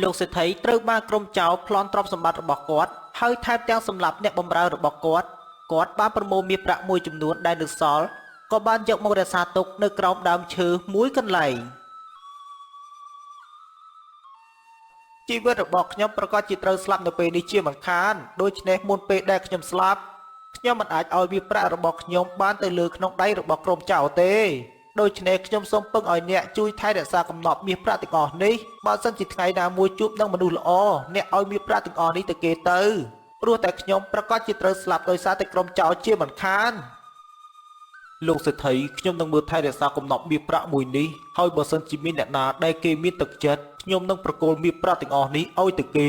លោកសេដ្ឋីត្រូវបានក្រុមចោរប្លន់ទ្រព្យសម្បត្តិរបស់គាត់ហើយថែមទាំងសម្លាប់អ្នកបម្រើរបស់គាត់គាត់បានប្រមូលមាសប្រាក់មួយចំនួនដែលនៅសល់ក៏បានយកមករក្សាទុកនៅក្រោមដើមឈើមួយកន្លែងជីវិតរបស់ខ្ញុំប្រកាសជាត្រូវស្លាប់នៅពេលនេះជាមិនខានដូច្នេះមុនពេលដែលខ្ញុំស្លាប់ខ្ញុំមិនអាចឲ្យមាសប្រាក់របស់ខ្ញុំបានទៅលើក្នុងដៃរបស់ក្រុមចោរទេដូច្នេះខ្ញុំសូមពឹងឲ្យអ្នកជួយថែរក្សាកំណប់មាសប្រាក់ទាំងអស់នេះបើសិនជាថ្ងៃណាមួយជួបនឹងមនុស្សល្អអ្នកឲ្យមាសប្រាក់ទាំងអស់នេះទៅគេទៅព្រោះតែខ្ញុំប្រកាសជាត្រូវស្លាប់ដោយសារតែក្រុមចោរជាមិនខានលោកសេដ្ឋីខ្ញុំនឹងមើលថែរក្សាកំណប់មាសប្រាក់មួយនេះហើយបើសិនជាមានអ្នកណាដែលគេមានទឹកចិត្តខ្ញុំនឹងប្រគល់មាសប្រាក់ទាំងអស់នេះឲ្យទៅគេ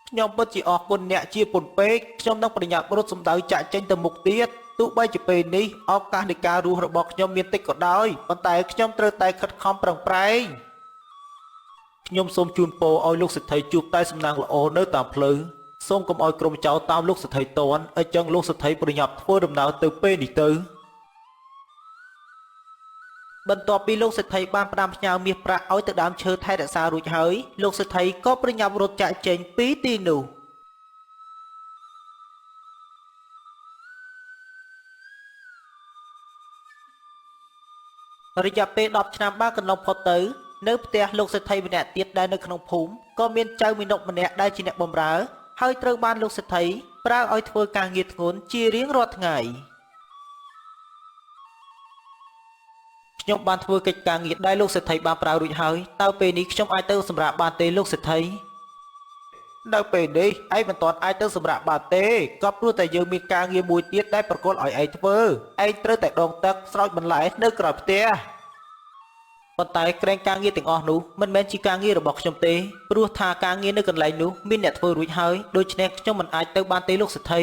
ខ្ញុំពិតជាអរគុណអ្នកជាពន់ពេកខ្ញុំនឹងប្រញាប់រត់សម្ដៅចាក់ចេញទៅមុខទៀតទោះបីជាពេលនេះឱកាសនៃការរស់របស់ខ្ញុំមានតិចក៏ដោយប៉ុន្តែខ្ញុំត្រូវតែខិតខំប្រឹងប្រែងខ្ញុំសូមជូនពរឲ្យលោកសេដ្ឋីជួបតែសំណាងល្អនៅតាមផ្លូវសូមកុំឲ្យក្រុមចោរតាមលោកសេដ្ឋីតន់អញ្ចឹងលោកសេដ្ឋីប្រញាប់ធ្វើដំណើរទៅពេលនេះទៅបន្ទាប់ពីលោកសេដ្ឋីបានផ្ដាំផ្ញើមាសប្រាក់ឲ្យទៅដើមឈើថែរក្សារួចហើយលោកសេដ្ឋីក៏ប្រញាប់រត់ចាកចេញពីទីនោះរយៈពេល10ឆ្នាំបានកន្លងផុតទៅនៅផ្ទះលោកសេដ្ឋីម្នាក់ទៀតដែលនៅក្នុងភូមិក៏មានចៅមីនុកម្នាក់ដែលជាអ្នកបម្រើហើយត្រូវបានលោកសេដ្ឋីប្រើឲ្យធ្វើការងារធ្ងន់ជារៀងរាល់ថ្ងៃខ្ញុំបានធ្វើកិច្ចការងារដែលលោកសេដ្ឋីបានប្រើរួចហើយតើពេលនេះខ្ញុំអាចទៅសម្រាកបានទេលោកសេដ្ឋីនៅពេលនេះឯងមិនទាន់អាចទៅសម្រាកបានទេក៏ព្រោះតែយើងមានការងារមួយទៀតដែលប្រគល់ឲ្យឯងធ្វើឯងត្រូវតែដងទឹកស្រោចបន្លែនៅក្រោយផ្ទះប៉ុន្តែក្រែងការងារទាំងអស់នោះមិនមែនជាការងាររបស់ខ្ញុំទេព្រោះថាការងារនៅកន្លែងនោះមានអ្នកធ្វើរួចហើយដូច្នេះខ្ញុំមិនអាចទៅបានទេលោកសេដ្ឋី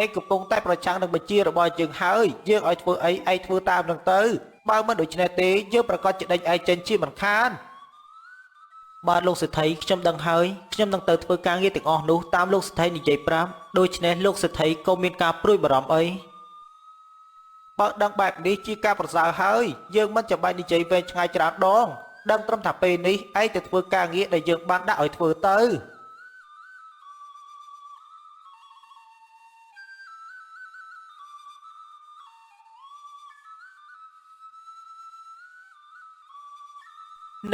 ឯងកំពុងតែប្រឆាំងនឹងបញ្ជារបស់យើងហើយយើងឲ្យធ្វើអីឯងធ្វើតាមនឹងទៅបើមិនដូច្នេះទេយើងប្រកាសជាដេញឯងចេញជាមិនខានបាទលោកសេដ្ឋីខ្ញុំដឹងហើយខ្ញុំនឹងទៅធ្វើការងារទាំងអស់នោះតាមលោកសេដ្ឋីនិយាយប្រាប់ដូច្នេះលោកសេដ្ឋីក៏មានការព្រួយបារម្ភអីបើដឹងបែបនេះជាការប្រសើរហើយយើងមិនចាំបាច់និយាយវែងឆ្ងាយច្រើនដងដឹងត្រឹមថាពេលនេះឯងទៅធ្វើការងារដែលយើងបានដាក់ឲ្យធ្វើទៅ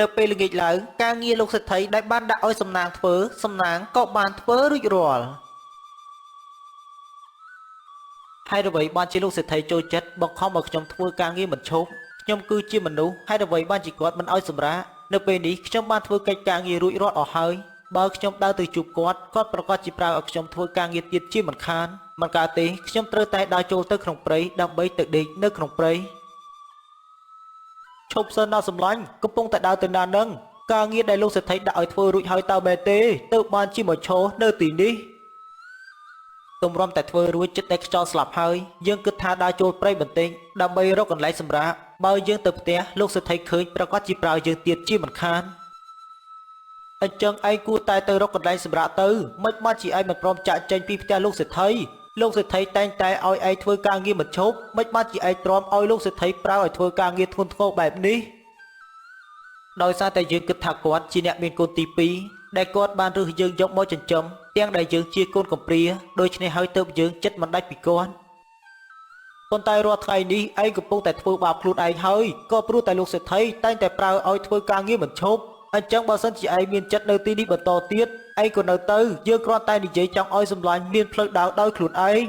នៅពេលល្ងាចឡើងការងារលោកសេដ្ឋីដែលបានដាក់ឲ្យសំណាងធ្វើសំណាងក៏បានធ្វើរួចរាល់ហើយអ្វីបានជាលោកសេដ្ឋីចូលចិត្តបង្ខំឲ្យខ្ញុំធ្វើការងារមិនឈប់ខ្ញុំគឺជាមនុស្សហើយអ្វីបានជាគាត់មិនឲ្យសម្រាកនៅពេលនេះខ្ញុំបានធ្វើកិច្ចការងាររួចរាល់អស់ហើយបើខ្ញុំដើរទៅជួបគាត់គាត់ប្រកាសជាប្រើឲ្យខ្ញុំធ្វើការងារទៀតជាមិនខានមិនកើតទេខ្ញុំត្រូវតែដើរចូលទៅក្នុងព្រៃដើម្បីទៅដេកនៅក្នុងព្រៃឈប់សិនណាសម្លាញ់កំពុងតែដើរទៅណានឹងការងារដែលលោកសេដ្ឋីដាក់ឲ្យធ្វើរួចហើយតើមែនទេទើបបានជាមកឈរនៅទីនេះទម្រាំតែធ្វើរួចចិត្តតែខ្យល់ស្លាប់ហើយយើងគិតថាដើរចូលព្រៃបន្តិចដើម្បីរកកន្លែងសម្រាកបើយើងទៅផ្ទះលោកសេដ្ឋីឃើញប្រកាសជាប្រើយើងទៀតជាមិនខានអញ្ចឹងឯងគួរតែទៅរកកន្លែងសម្រាកទៅមិនបានជាឯងមិនព្រមចាក់ចេញពីផ្ទះលោកសេដ្ឋីលោកសេដ្ឋីតែងតែឲ្យឯងធ្វើការងារមិនឈប់មិនបានជាឯងទ្រាំឲ្យលោកសេដ្ឋីប្រើឲ្យធ្វើការងារធ្ងន់ធ្ងរបែបនេះដោយសារតែយើងគិតថាគាត់ជាអ្នកមានកូនទី2ដែលគាត់បានរើសយើងយកមកចិញ្ចឹមទាំងដែលយើងជាកូនកំព្រាដូច្នេះហើយទើបយើងចិត្តមិនដាច់ពីគាត់ប៉ុន្តែរាល់ថ្ងៃនេះឯងកំពុងតែធ្វើបាបខ្លួនឯងហើយក៏ព្រោះតែលោកសេដ្ឋីតែងតែប្រើឲ្យធ្វើការងារមិនឈប់អញ្ចឹងបើសិនជាឯងមានចិត្តនៅទីនេះបន្តទៀតឯងក៏នៅទៅយើងគ្រាន់តែនិយាយចង់ឲ្យសម្លាញ់មានផ្លូវដើរដោយខ្លួនឯង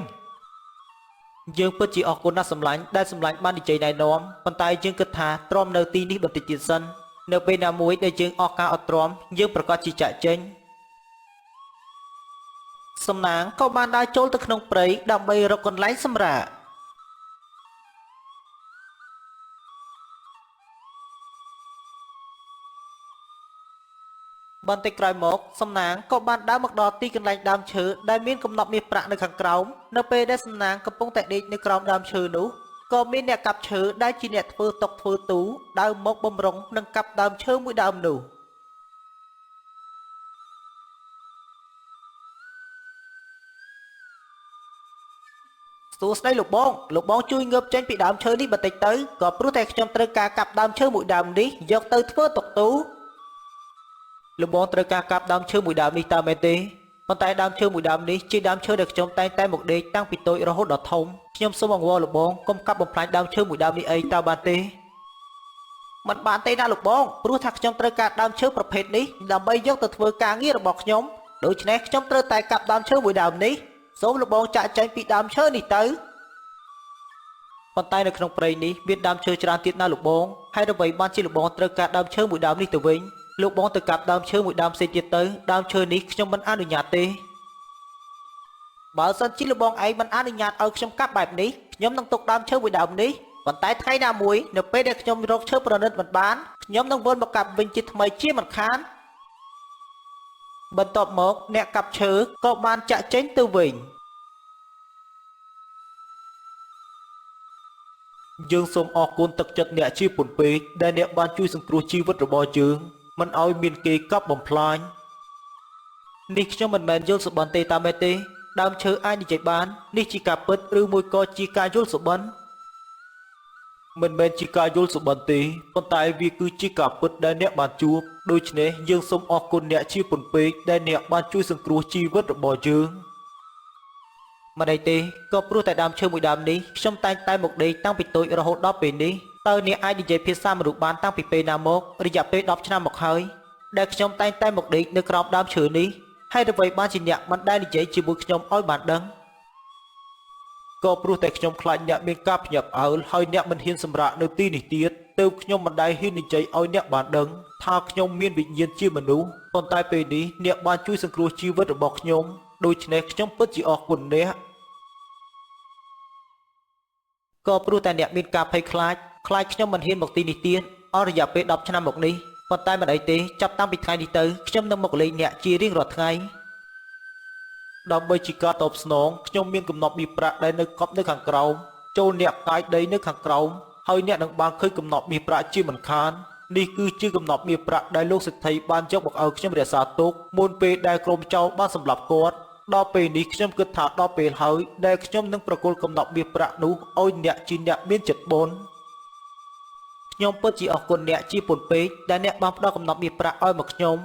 យើងពិតជាអរគុណណាស់សម្លាញ់ដែលសម្លាញ់បាននិយាយណែនាំប៉ុន្តែយើងគិតថាទ្រាំនៅទីនេះបន្តិចទៀតសិននៅពេលណាមួយដែលយើងអស់ការអត់ទ្រាំយើងប្រកាសជាចាក់ចេញសំណាងក៏បានដើរចូលទៅក្នុងព្រៃដើម្បីរកកន្លែងសម្រាកបន្តិចក្រោយមកសំណាងក៏បានដើរមកដល់ទីកន្លែងដើមឈើដែលមានកំណប់មាសប្រាក់នៅខាងក្រោមនៅពេលដែលសំណាងកំពុងតែដេកនៅក្រោមដើមឈើនោះក៏មានអ្នកកាប់ឈើដែលជាអ្នកធ្វើតុកធ្វើទូដើរមកបំរុងនិងកាប់ដើមឈើមួយដើមនោះសួស្តីលោកបងលោកបងជួយងើបចេញពីដើមឈើនេះបន្តិចទៅក៏ព្រោះតែខ្ញុំត្រូវការកាប់ដើមឈើមួយដើមនេះយកទៅធ្វើតុកទូ លោកបងត្រូវការកាប់ដើមឈើមួយដើមនេះតើមែនទេប៉ុន្តែដើមឈើមួយដើមនេះជាដើមឈើដែលខ្ញុំតែងតែមកដេកតាំងពីតូចរហូតដល់ធំខ្ញុំសូមអង្វរលោកបងកុំកាប់បំផ្លាញដើមឈើមួយដើមនេះអីតើបានទេមិនបានទេណាលោកបងព្រោះថាខ្ញុំត្រូវការដើមឈើប្រភេទនេះដើម្បីយកទៅធ្វើការងាររបស់ខ្ញុំដូច្នេះខ្ញុំត្រូវតែកាប់ដើមឈើមួយដើមនេះសូមលោកបងចាក់ចែងពីដើមឈើនេះទៅប៉ុន្តែនៅក្នុងព្រៃនេះមានដើមឈើច្រើនទៀតណាលោកបងហើយអ្វីបានជាលោកបងត្រូវការដើមឈើមួយដើមនេះទៅវិញលោកបងទៅកាប់ដើមឈើមួយដើមផ្សេងទៀតទៅដើមឈើនេះខ្ញុំមិនអនុញ្ញាតទេបើសិនជាលោកបងឯងមិនអនុញ្ញាតឲ្យខ្ញុំកាប់បែបនេះខ្ញុំនឹងទុកដើមឈើមួយដើមនេះប៉ុន្តែថ្ងៃណាមួយនៅពេលដែលខ្ញុំរកឈើប្រណិតមិនបានខ្ញុំនឹងវិលមកកាប់វិញជាថ្មីជាមិនខានបន្ទាប់មកអ្នកកាប់ឈើក៏បានចាក់ចេញទៅវិញយើងសូមអរគុណទឹកចិត្តអ្នកជាពន់ពេកដែលអ្នកបានជួយសង្គ្រោះជីវិតរបស់យើងមិនឲ្យមានគេកាប់បំផ្លាញនេះខ្ញុំមិនមែនយល់សុបិនទេតាមមែនទេដើមឈើអាចនិយាយបាននេះជាការពិតឬមួយក៏ជាការយល់សុបិនមិនមែនជាការយល់សុបិនទេប៉ុន្តែវាគឺជាការពិតដែលអ្នកបានជួបដូច្នេះយើងសូមអរគុណអ្នកជាពន់ពេកដែលអ្នកបានជួយសង្គ្រោះជីវិតរបស់យើងមិនអីទេក៏ព្រោះតែដើមឈើមួយដើមនេះខ្ញុំតែងតែមកដេកតាំងពីតូចរហូតដល់ពេលនេះតើអ្នកអាចនិយាយភាសាមនុស្សបានតាំងពីពេលណាមករយៈពេល10ឆ្នាំមកហើយដែលខ្ញុំតែងតែមកដេកនៅក្រោមដើមឈើនេះហើយអ្វីបានជាអ្នកមិនដែលនិយាយជាមួយខ្ញុំឲ្យបានដឹងក៏ព្រោះតែខ្ញុំខ្លាចអ្នកមានការភ្ញាក់ផ្អើលហើយអ្នកមិនហ៊ានសម្រាកនៅទីនេះទៀតទើបខ្ញុំមិនដែលហ៊ាននិយាយឲ្យអ្នកបានដឹងថាខ្ញុំមានវិញ្ញាណជាមនុស្សប៉ុន្តែពេលនេះអ្នកបានជួយសង្គ្រោះជីវិតរបស់ខ្ញុំដូច្នេះខ្ញុំពិតជាអរគុណអ្នកក៏ព្រោះតែអ្នកមានការភ័យខ្លាចខ្ញុំមិនហ៊ានមកទីនេះទៀតអស់រយៈពេល10ឆ្នាំមកនេះប៉ុន្តែមិនអីទេចាប់តាំងពីថ្ងៃនេះទៅខ្ញុំនឹងមកលេងអ្នកជារៀងរាល់ថ្ងៃដើម្បីជាការតបស្នងខ្ញុំមានកំណប់មាសប្រាក់ដែលនៅកប់នៅខាងក្រោមចូលអ្នកកាយដីនៅខាងក្រោមហើយអ្នកនឹងបានឃើញកំណប់មាសប្រាក់ជាមិនខាននេះគឺជាកំណប់មាសប្រាក់ដែលលោកសេដ្ឋីបានយកមកឲ្យខ្ញុំរក្សាទុកមុនពេលដែលក្រុមចោរបានសម្លាប់គាត់ដល់ពេលនេះខ្ញុំគិតថាដល់ពេលហើយដែលខ្ញុំនឹងប្រគល់កំណប់មាសប្រាក់នោះឲ្យអ្នកជាអ្នកមានចិត្តបុណ្យខ្ញុំពិតជាអរគុណអ្នកជាពន់ពេកដែលអ្នកបានផ្ដល់កំណប់មាសប្រាក់ឲ្យមកខ្ញុំ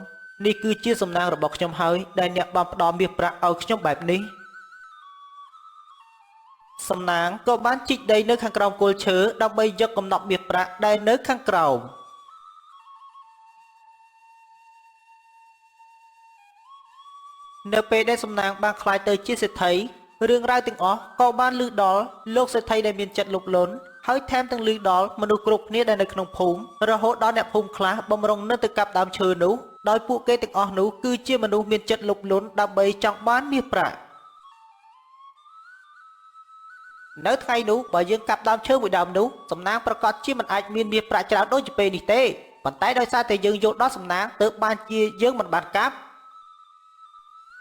នេះគឺជាសំណាងរបស់ខ្ញុំហើយដែលអ្នកបានផ្ដល់មាសប្រាក់ឲ្យខ្ញុំបែបនេះសំណាងក៏បានជីកដីនៅខាងក្រោមគល់ឈើដើម្បីយកកំណប់មាសប្រាក់ដែលនៅខាងក្រោមនៅពេលដែលសំណាងបានក្លាយទៅជាសេដ្ឋីរឿងរ៉ាវទាំងអស់ក៏បានឮដល់លោកសេដ្ឋីដែលមានចិត្តលោភលន់ហើយថែមទាំងឮដល់មនុស្សគ្រប់គ្នាដែលនៅក្នុងភូមិរហូតដល់អ្នកភូមិខ្លះបំរុងនឹងទៅកាប់ដើមឈើនោះដោយពួកគេទាំងអស់នោះគឺជាមនុស្សមានចិត្តលោភលន់ដើម្បីចង់បានមាសប្រាក់នៅថ្ងៃនោះបើយើងកាប់ដើមឈើមួយដើមនោះសំណាងប្រកាសជាមិនអាចមានមាសប្រាក់ច្រើនដូចជាពេលនេះទេប៉ុន្តែដោយសារតែយើងយល់ដល់សំណាងទើបបានជាយើងមិនបានកាប់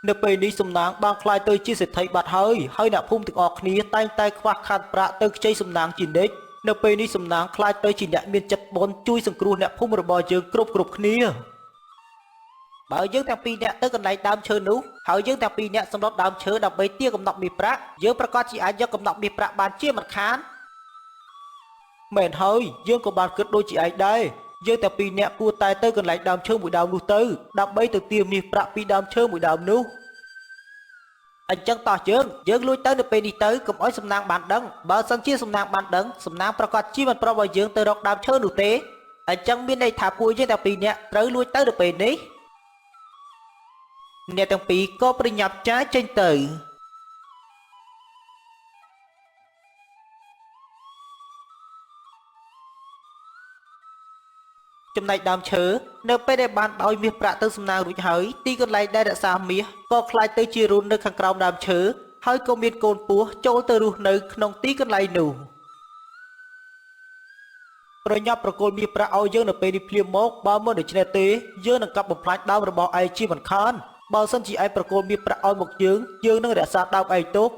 នៅពេលនេះសំណាងបានក្លាយទៅជាសេដ្ឋីបាត់ហើយហើយអ្នកភូមិទាំងអស់គ្នាតែងតែខ្វះខាតប្រាក់ទៅខ្ចីសំណាងជានិច្ចនៅពេលនេះសំណាងក្លាយទៅជាអ្នកមានចិត្តបុណ្យជួយសង្គ្រោះអ្នកភូមិរបស់យើងគ្រប់គ្នាបើយើងទាំងពីរអ្នកទៅកន្លែងដើមឈើនោះហើយយើងទាំងពីរអ្នកសម្លុតដើមឈើដើម្បីទាកំណប់មាសប្រាក់យើងប្រកាសជាអាចយកកំណប់មាសប្រាក់បានជាមិនខានមែនហើយយើងក៏បានគិតដូចជាឯងដែរយើងទាំងពីរអ្នកគួរតែទៅកន្លែងដើមឈើមួយដើមនោះទៅដើម្បីទៅទាមាសប្រាក់ពីដើមឈើមួយដើមនោះអញ្ចឹងតោះយើងលួចទៅនៅពេលនេះទៅកុំឲ្យសំណាងបានដឹងបើសិនជាសំណាងបានដឹងសំណាងប្រកាសជាមិនព្រមឲ្យយើងទៅរកដើមឈើនោះទេអញ្ចឹងមានន័យថាពួកយើងទាំងពីរអ្នកត្រូវលួចទៅនៅពេលនេះអ្នកទាំងពីរក៏ប្រញាប់ចាចេញទៅចំណែកដើមឈើនៅពេលដែលបានឲ្យមាសប្រាក់ទៅសំណាងរួចហើយទីកន្លែងដែលរក្សាមាសក៏ក្លាយទៅជារូននៅខាងក្រោមដើមឈើហើយក៏មានកូនពស់ចូលទៅរស់នៅក្នុងទីកន្លែងនោះប្រញាប់ប្រគល់មាសប្រាក់ឲ្យយើងនៅពេលនេះភ្លាមមកបើមិនដូច្នេះទេយើងនឹងកាប់បំផ្លាញដើមរបស់ឯងជាមិនខានបើសិនជាឯងប្រគល់មាសប្រាក់ឲ្យមកយើងយើងនឹងរក្សាដើមឯងទុក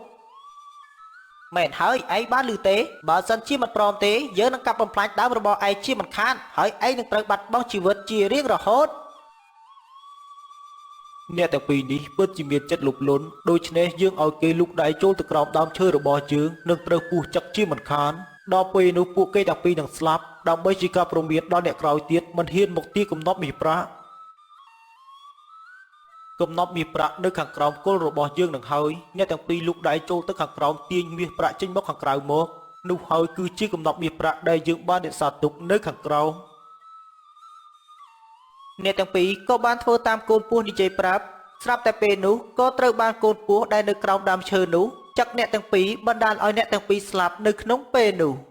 មែនហើយឯងបានឮទេបើសិនជាមិនព្រមទេយើងនឹងកាប់បំផ្លាញដើមរបស់ឯងជាមិនខានហើយឯងនឹងត្រូវបាត់បង់ជីវិតជារៀងរហូតអ្នកទាំងពីរនេះពិតជាមានចិត្តលោភលន់ដូច្នេះយើងឲ្យគេលូកដៃចូលទៅក្រោមដើមឈើរបស់យើងនឹងត្រូវពុះចឹកជាមិនខានដល់ពេលនោះពួកគេទាំងពីរនឹងស្លាប់ដើម្បីជាការព្រមានដល់អ្នកក្រោយទៀតមិនហ៊ានមកទាកំណប់មាសប្រាក់ កំណប់មាសប្រាក់នៅខាងក្រោមគល់របស់យើងនឹងហើយអ្នកទាំងពីរលូកដៃចូលទៅខាងក្រោមទាញមាសប្រាក់ចេញមកខាងក្រៅមកនោះហើយគឺជាកំណប់មាសប្រាក់ដែលយើងបានរក្សាទុកនៅខាងក្រោមអ្នកទាំងពីរក៏បានធ្វើតាមកូនពស់និយាយប្រាប់ស្រាប់តែពេលនោះក៏ត្រូវបានកូនពស់ដែលនៅក្រោមដើមឈើនោះចឹកអ្នកទាំងពីរបណ្ដាលឲ្យអ្នកទាំងពីរស្លាប់នៅក្នុងពេលនោះ។